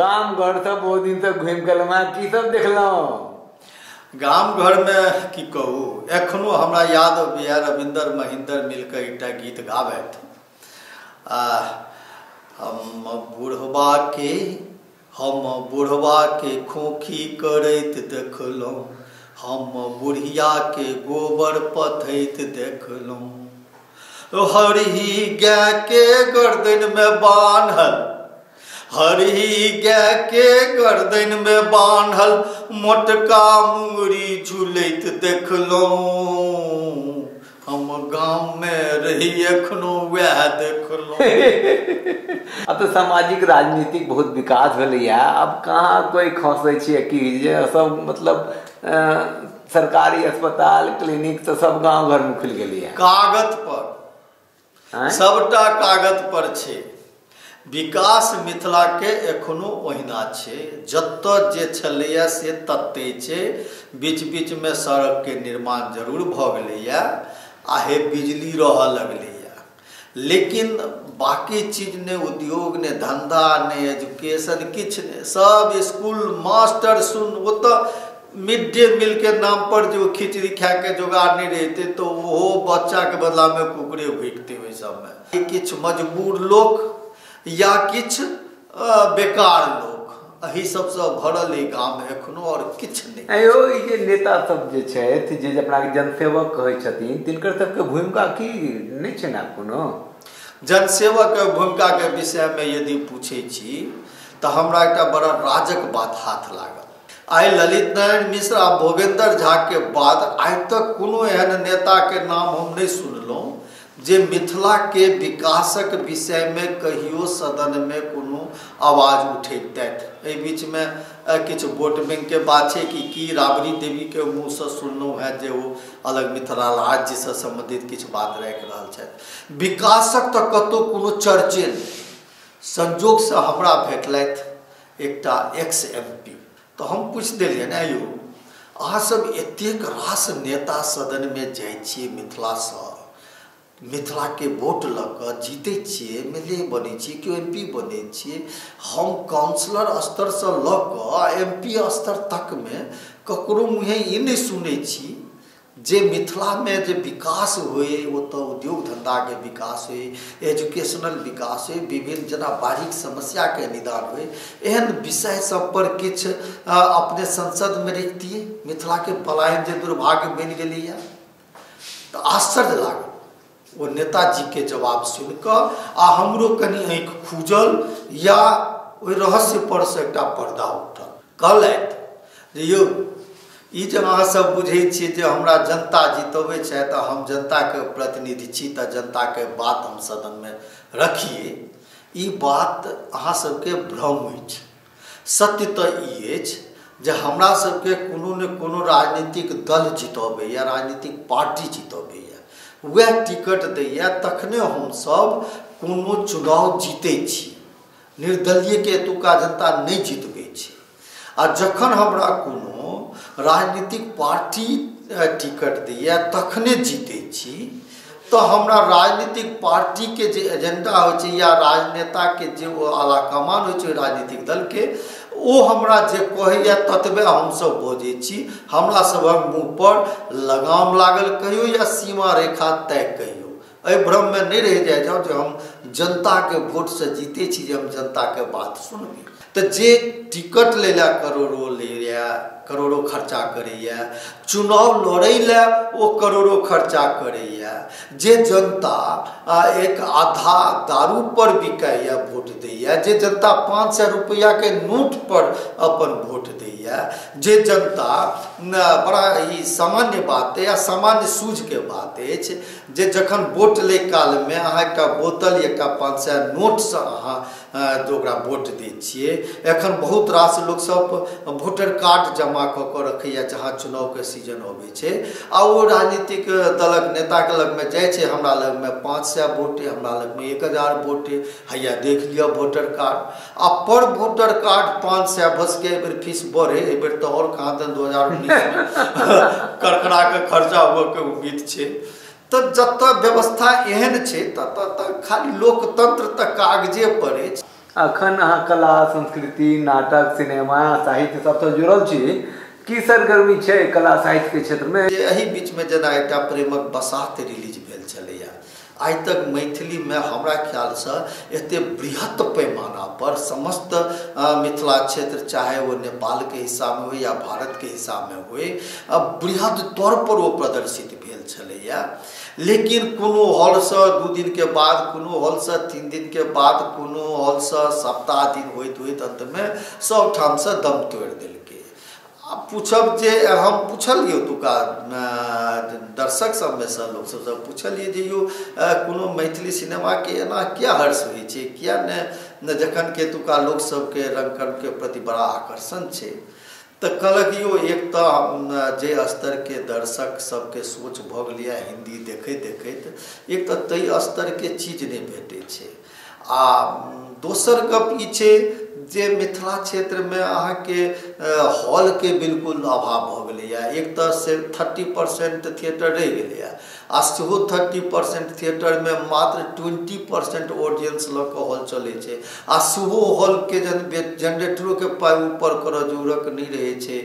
गाम घर सब बहुत दिन तक घुमि के एलहुँ, की सब देखलहुँ? गाम घरमे की कहू, एखनो हमरा याद अबैया रविन्द्र महेंद्र मिलके एकटा गीत गाबैत, हम बुढ़वा के खोखी करैत देखलहुँ, हम बुढ़िया के गोबर पथैत देखलहुँ, हरही गाय के गर्दन में बान्हल, हरही गाय के गर्दन में बान्हल मोटका मुंगरी झूलैत देखलहुँ, हम गाँव में रही एखनो वएह देखलहुँ। अब तो सामाजिक राजनीतिक बहुत विकास भेलैया, अब कहाँ कोई खसै छियै कि जे सब मतलब सरकारी अस्पताल क्लिनिक तो सब गाँव घर में खुलि गेलैया। कागज पर सबटा कागज पर छै विकास, मिथिला के एखनो ओहिना छै, जतऽ जे छलैया से तते छै। बीच बीच में सड़क के निर्माण जरूर भऽ गेलैया आ हे बिजली रहऽ लगलैया, लेकिन बाकी चीज ने उद्योग ने धंधा ने एजुकेशन किछु ने, सब स्कूल मास्टर सुन, ओ तऽ मिड डे मील के नाम पर जो खिचड़ी खा के जोगाड़ नहीं रहते तो वो बच्चा के बदला में कुकरे भुकते ओहि सबमे। किछु मजबूर लोक या किछु बेकार लोक एहि सबसँ भरल ई गाम एखनो और किछु नहि। यौ ई जे नेता सब जे छथि, जे अपना के जनसेवक कहै छथिन, तिनकर सबके भूमिका की नहि छै ने कोनो? जनसेवक के भूमिका के विषय में यदि पूछै छी तऽ हमरा एकटा बड़ा राजक बात हाथ लागल। आइ ललित नारायण मिश्र आ भोगेंद्र झा के बाद आइ तक कोनो एहन नेता के नाम हम नहि सुनलहुँ जे मिथिला के विकासक विषय में कहियो सदन में कोनो आवाज उठेतथि। एहि बीच में किछु वोट बैंक के बात छै कि की राबड़ी देवी के मुँहसँ सुनलहुँ हेँ जे ओ अलग मिथिला राज्यसँ सम्बन्धित किछु बात राखि रहल छथि। विकासक तऽ कतहु कोनो चर्चे नहि। संजोगसँ हमरा भेटलथि एकटा एक्स एम पी, तऽ हम पूछि देलियनि, आइयो अहाँ सब एतेक रास नेता सदनमे जाइ छियै, मिथिलासँ मिथिला के वोट लऽ कऽ जीतै छियै, एम एल ए बनै छियै, केओ एम पी बनै छियै, हम काउंसलर स्तरसँ लऽ कऽ एम पी स्तर तकमे ककरो मुँहे ई नहि सुनै छी जे मिथिलामे जे विकास होइ, ओतऽ उद्योग धन्धाके विकास होइ, एजुकेशनल विकास होइ, विभिन्न जेना बाढ़िक समस्याके निदान होइ, एहन विषय सब पर किछु अपने संसदमे रखतियै। मिथिलाके पलायन जे दुर्भाग्य बनि गेलैए तऽ आश्चर्य लागल ओ नेताजीके जवाब सुनिकऽ, आ हमरो कनि आँखि खूजल या ओहि रहस्य परसँ एकटा पर्दा उठल। कहलथि जे यौ ई जे अहाँ सब बुझै छियै जे हमरा जनता जितबै छथि तऽ हम जनताके प्रतिनिधि छी तऽ जनताके बात हम सदनमे रखियै, ई बात अहाँ सबके भ्रम अछि। सत्य तऽ ई अछि जे हमरा सबके कोनो ने कोनो राजनीतिक दल जितबैया, राजनीतिक पार्टी जितबैया, वएह टिकट दैया, तखने हमसब कोनो चुनाव जीतै छी। निर्दलीयके एतुका जनता नहि जितबै छै। आ जखन हमरा कोनो राजनीतिक पार्टी टिकट दैया तखने जीतै छी, तऽ हमरा राजनीतिक पार्टीके जे एजेंडा होइ छै या राजनेताके जे ओ आलाकमान होइ छै राजनीतिक दलके, ओ हमरा जे कहैया ततबे हमसब बजै छी। हमरा सभक मुँह पर लगाम लागल कहियो या सीमा रेखा तय कहियो। एहि भ्रममे नहि रहि जाइ जाउ जे हम जनताके वोटसँ जीतै छी जे हम जनताके बात सुनबै। तऽ जे टिकट लै लए करोड़ो लैए, करोड़ो खर्चा करैए, चुनाव लड़ै लए ओ करोड़ो खर्चा करैए, जे जनता एक आधा दारू पर बिकाइए वोट दैए, जे जनता 500 रुपैआके नोट पर अपन वोट दैए, जे जनता बड़ा ई सामान्य बात या सामान्य सूझके बात अछि जे जखन वोट लै कालमे अहाँ एकटा बोतल एकटा 500 नोटसँ अहाँ ओकरा वोट दै छियै। एखन बहुत रास लोकसब वोटर कार्ड जमा कऽ कऽ रखैए जहाँ चुनावके सीजन अबै छै, आ ओ राजनीतिक दलक नेताके लगमे जाइ छै, हमरा लगमे 500 वोट अइ, हमरा लगमे 1000 वोट अइ, हैया देख लिअ वोटर कार्ड। आ पर वोटर कार्ड 500 भसके एहिबेर फीस बढ़े, एहिबेर तऽ आओर कहाँ दन 2019मे करकरा के खर्चा हुअके उम्मीद छै। तऽ जतऽ व्यवस्था एहन छै ततऽ तऽ खाली लोकतंत्र तऽ कागजे पर अछि। अखन अहाँ कला संस्कृति नाटक सिनेमा साहित्य सबसँ जुड़ल छी, की सरगर्मी छै कला साहित्य के क्षेत्र में? एहि बीच में जेना एकटा प्रेमक बसात रिलीज भेल छलैया, आइ तक मैथिली में हमरा ख्यालसँ एते बृहत पैमाना पर समस्त मिथिला क्षेत्र, चाहे वो नेपाल के हिस्सा में हो या भारत के हिस्सा में हो, बृहद तौर पर वो प्रदर्शित भेल छलैया। लेकिन कोनो हॉलसँ 2 दिन के बाद, कोनो हॉलसँ 3 दिन के बाद, कोनो हॉलसँ सप्ताह दिन होइत होइत अंतमे सब ठामसँ दम तोड़ि देलकै। आ पूछब जे हम पुछलियै ओतुका दर्शक सबमे सँ लोक सबसँ पुछलियै जे यौ कोनो मैथिली सिनेमाके एना किया हर्ष होइ छै, किया नहि, जखन कि एतुका लोक सबके रंगकर्मके प्रति बड़ा आकर्षण छै। तऽ कहलक यौ एक तऽ जे स्तरके दर्शक सबके सोच भऽ गेलैए हिन्दी देखैत देखैत, एक तऽ ताहि स्तरके चीज नहि भेटै छै, आ दोसर गप ई छै जे मिथिला क्षेत्रमे अहाँके हॉलके बिल्कुल अभाव भऽ गेलैए। एक तऽ से 30% थिएटर रहि गेलैए, आ सेहो 30% थिएटरमे मात्र 20% ऑडियंस लऽ कऽ हॉल चलै छै, आ सेहो हॉलके जनरेटरोके पाइ ऊपर करऽ जरूरत नहि रहै छै,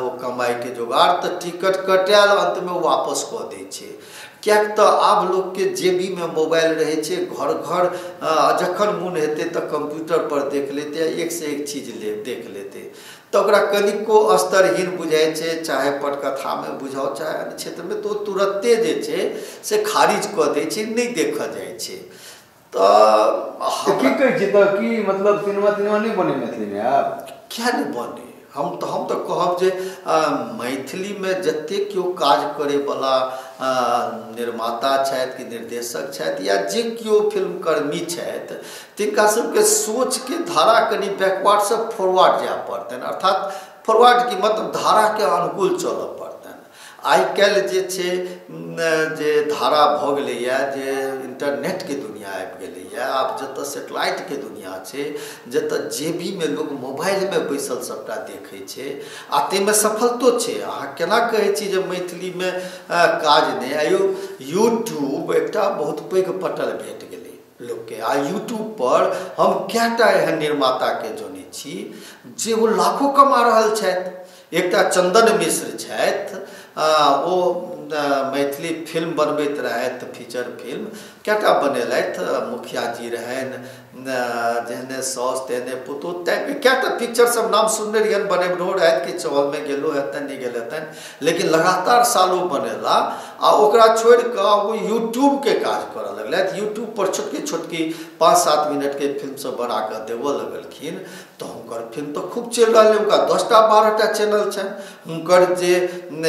ओ कमाइके जोगाड़, तऽ टिकट कटायल अन्तमे वापस कऽ दै छै। किएक तऽ आब लोकके जेबीमे मोबाइल रहै छै, घर घर जखन मोन हेतै तऽ कम्प्यूटर पर देख लेतै, एक से एक चीज देख लेतै, तऽ ओकरा कनिको स्तरहीन बुझाइ छै, चाहे पटकथामे बुझाउ चाहे अन्य क्षेत्रमे, तऽ ओ तुरत्ते जे छै से खारिज कऽ दै छै, नहि देखऽ जाइ छै। तऽ की कहै छी तऽ की मतलब सिनेमा तिनेमा नहि बनै मैथिलीमे आब? किया नहि बनै? हम तऽ कहब जे मैथिलीमे जतेक केओ काज करैवला निर्माता छथि कि निर्देशक छथि या जे केओ फिल्मकर्मी छथि, तिनका सबके सोचके धारा कनि बैकवर्डसँ फॉरवर्ड जाय पड़तनि, अर्थात फॉरवर्ड की मतलब धाराके अनुकूल चलऽ पड़तनि। आइ काल्हि जे छै जे धारा भऽ गेलैए, जे इन्टरनेटके दुनिया आबि गेलैए, आब जतऽ सेटेलाइटके दुनिया छै, जतऽ जेबीमे लोक मोबाइलमे बैसल सबटा देखै छै, आ ताहिमे सफलतो छै। अहाँ केना कहै छी जे मैथिलीमे काज नहि? आइयो यूट्यूब एकटा बहुत पैघ पटल भेट गेलै लोकके, आ यूट्यूबपर हम कएटा एहन निर्माताके जनै छी जे ओ लाखो कमा रहल छथि। एकटा चंदन मिश्र छथि, ओ मैथिली फिल्म बनबैत रहथि, फीचर फिल्म कएटा बनेलथि, मुखिया जी रहनि, जेहने साउस तेहने पुतोह, टाइपके कएटा पिक्चर सब नाम सुनने रहियनि, बनेबनो रहथि कि चौलमे गेलो हेतनि नहि गेल हेतनि, लेकिन लगातार सालों बनेला, आ ओकरा छोड़ि कऽ ओ यूट्यूबके काज करऽ लगलथि। यूट्यूबपर छोटकी छोटकी 5-7 मिनटके फिल्म सब बना कऽ देबऽ लगलखिन, तऽ हुनकर फिल्म तऽ खूब चलि रहल, हुनका 10टा 12टा चैनल छनि। हुनकर जे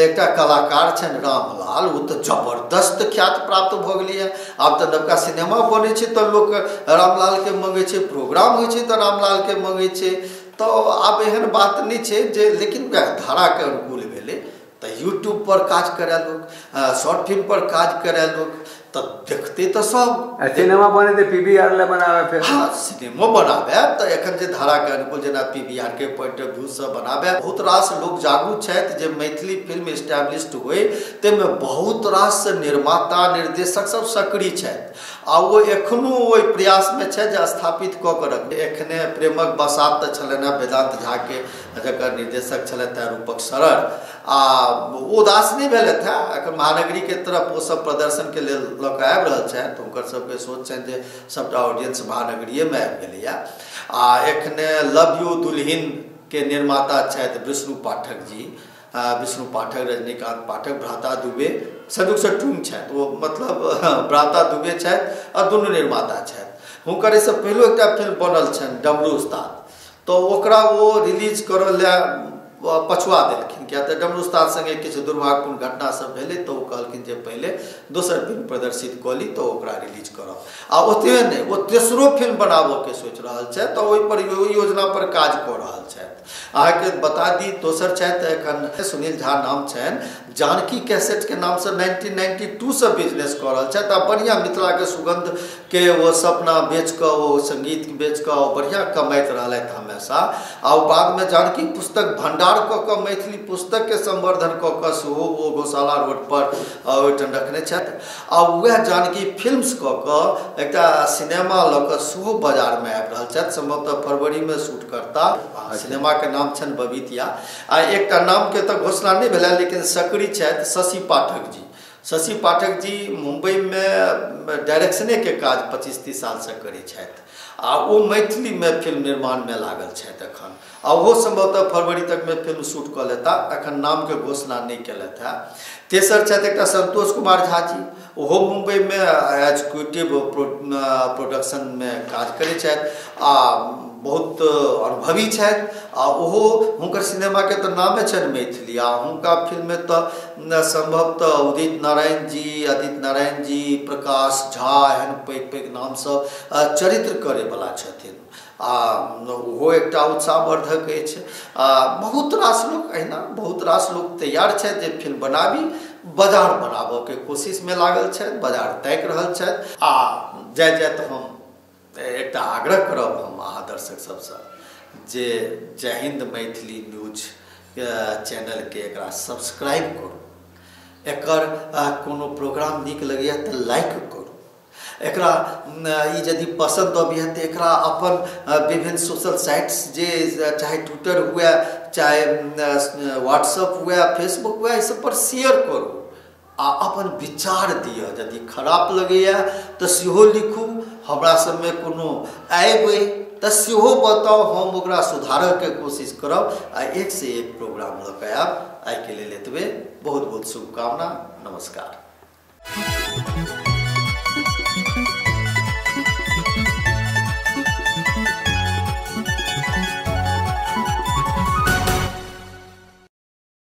एकटा कलाकार छनि रामलाल, ओ तऽ जबरदस्त ख्यात प्राप्त भऽ गेलैए। आब तऽ नवका सिनेमा बनै छै तऽ लोक रामलालके मङ्गै छै, प्रोग्राम होइ छै तऽ रामलालके मङ्गै छै। तऽ आब एहन बात नहि छै जे, लेकिन वएह धाराके अनुकूल भेलै तऽ यूट्यूबपर काज करए लोक, शॉर्ट फिल्मपर काज करए लोक, तऽ देखते तऽ सब। सिनेमा बने तऽ पीवीआर लए बनाबै फेर? हाँ, सिनेमो बनाबै तऽ एखन जे धाराके अनुकूल जेना पीवीआर के पॉइंट ऑफ व्यू सँ बनाबै। बहुत रास लोक जागरूक छथि जे मैथिली फिल्म इस्टेब्लिश्ड होइ, ताहिमे बहुत रास निर्माता निर्देशक सब सक्रिय छथि, आ ओ एखनो ओहि प्रयासमे छथि जे स्थापित कऽ कऽ रखबै। एखने प्रेमक बसात तऽ छलनि हेँ वेदांत झाके, जकर निर्देशक छलथि हेँ रूपक शरण, आ ओ उदास नहि भेलथि हेँ। एखन महानगरीके तरफ ओ सब प्रदर्शनके लेल लऽ कऽ आबि रहल छथि, हुनकर सबके सोच छनि जे सबटा ऑडियंस महानगरीएमे आबि गेलैए। आ एखने लव यू दुल्हिन के निर्माता छथि विष्णु पाठक जी, विष्णु पाठक, रजनीकांत पाठक, भ्राता दुबे संयुक्त टूम छथि, ओ मतलब भ्राता दुबे छथि आ दुनू निर्माता छथि। हुनकर एहिसँ पहिलो एकटा फिल्म बनल छनि डमरू उस्ताद, तऽ ओकरा ओ रिलीज करऽ लए पछुआ देलखिन, किया तऽ डमरू उस्ताद सङ्गे किछु दुर्भाग्यपूर्ण घटना सब भेलै, तऽ ओ कहलखिन जे पहिले दोसर फिल्म प्रदर्शित कऽ ली तऽ ओकरा रिलीज करब। आ ओतबे नहि, ओ तेसरो फिल्म बनाबऽके सोचि रहल छथि, तऽ ओहिपर ओहि योजनापर काज कऽ रहल छथि। अहाँके बता दी, दोसर छथि एखन सुनील झा नाम छनि, जानकी कैसेटके नामसँ 1992 सँ बिजनेस कऽ रहल छथि, आ बढ़िआँ मिथिलाके सुगन्धके के ओ सपना बेच कऽ, ओ संगीत बेच कऽ ओ बढ़िआँ कमाइत रहलथि हमेशा। आ ओ बादमे जानकी पुस्तक भण्डार कऽ कऽ मैथिली पुस्तकके संवर्धन कऽ कऽ सेहो ओ गौशाला रोडपर ओहिठाम रखने छथि। आ वएह जानकी फिल्म्स कऽ कऽ एकटा सिनेमा लऽ कऽ सेहो बाजारमे आबि रहल छथि, सम्भवतः फरवरीमे शूट करता। सिनेमाके नाम छनि बबीतिया। आ एकटा नामके तऽ घोषणा नहि भेलै, लेकिन सक्रिय छथि शशि पाठक जी। शशि पाठक जी मुम्बईमे डायरेक्शनेके काज 25-30 सालसँ करै छथि आ ओ मैथिलीमे फिल्म निर्माणमे लागल छथि एखन। आ ओहो सम्भवतः फरवरी तकमे फिल्म शूट कऽ लेता, एखन नामके घोषणा नहि केलथि हेँ। तेसर छथि एकटा संतोष कुमार झा जी, ओहो मुम्बईमे एग्जीक्यूटिव प्रोडक्शनमे काज करै छथि आ बहुत अनुभवी छथि। आ ओहो हुनकर सिनेमाके तऽ नामे छनि मैथिली। आ हुनका फिल्ममे तऽ सम्भवतः उदित नारायण जी, आदित्य नारायण जी, प्रकाश झा एहन पैघ पैघ नामसभ चरित्र करैवला छथिन। आ ओहो एकटा उत्साहवर्धक अछि। आ बहुत रास लोक एहिना बहुत रास लोक तैयार छथि जे फिल्म बनाबी, बाजार बनाबऽके कोशिशमे लागल छथि, बाजार ताकि रहल छथि। आ जाय जाय तऽ हम एकटा आग्रह करब हम अहाँ दर्शक सबसँ जे जय हिन्द मैथिली न्यूज चैनलके एकरा सब्सक्राइब करू, एकर कोनो प्रोग्राम नीक लगैए तऽ लाइक करू, एकरा ई यदि पसन्द अबैए तऽ एकरा अपन विभिन्न सोशल साइट्स जे चाहे ट्विटर हुए, चाहे व्हाट्सअप हुए, फेसबुक हुए, एहि सब पर शेयर करू आ अपन विचार दिअ। यदि खराब लगैए तऽ सेहो लिखू, हमरा सबमे कोनो आयब अइ तऽ सेहो बताउ, हम ओकरा सुधारऽके कोशिश करब आ एक से एक प्रोग्राम लऽ कऽ आयब। आइके लेल एतबे, बहुत बहुत शुभकामना, नमस्कार।